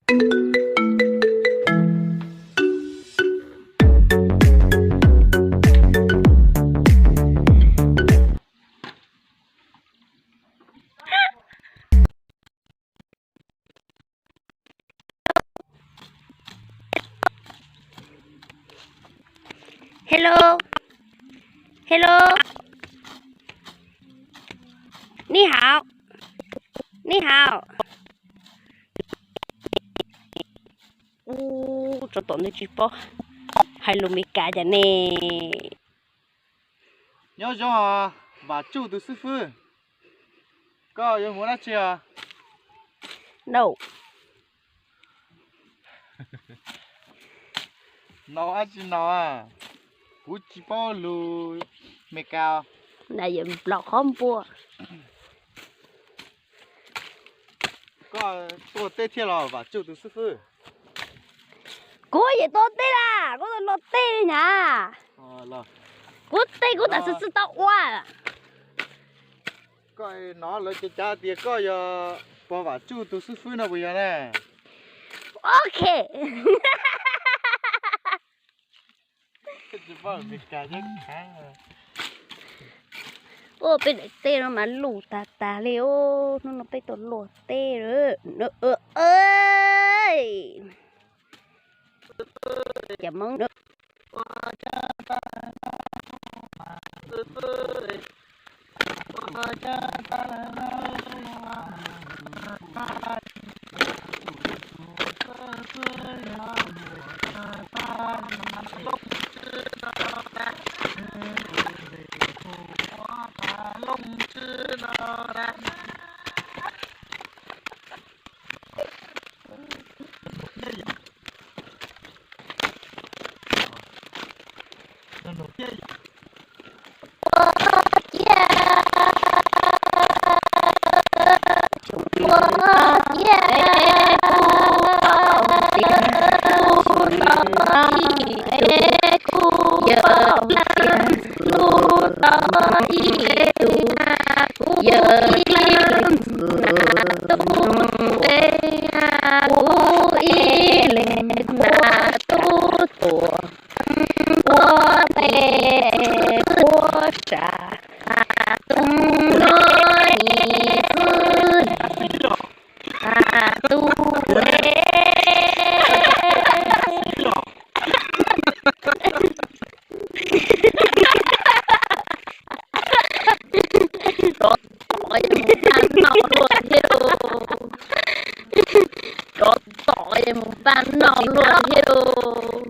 Hello, hello, 你好, 你好. Ub, tsov tom ntej tsis paub hais lus Meskas cas ne. Nyob zoo os, Vam Tsuj tus xib fwb, koj yuav mus dab tsi os? No. No dab tsi no? Kuv tsis paub lus Meskas. Na yawm nplaum qhov npua. Koj tuaj teb thiab los Vam Tsuj tus xib fwb? Kuv yeej tuaj teb las, kuv tuaj luaj teb li na. Kuv teb kuv tam sim xwb tau ua. Koj hnov lawv ces cav tias koj yog pog Vam Tsuj tus xib fwb no puas yog na? Ok. Ua peb daim teb no mas luj tag tag li os, hnub no peb tuaj luaj teb lawm. Cas Hmoob na. Ua tes ua sa, tus no ib xwb, tus es tsov tom es mus paj noj luaj thiab lauj. Tsov tom es mus paj noj luaj thiab lauj.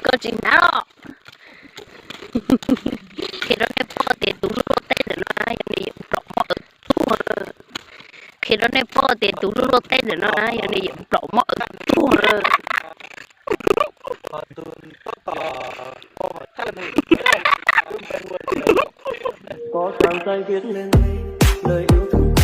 Koj tsis hnav los? Qhia rau nej paub tias tus luaj teb ntawm no yog nws yawm nplaum mob awv tuag. Qhia rau nej paub tias tus luaj teb ntawm no yog nws yawm nplaum mob awv tuag. Có chàng trai Việt Nam, lời yêu thương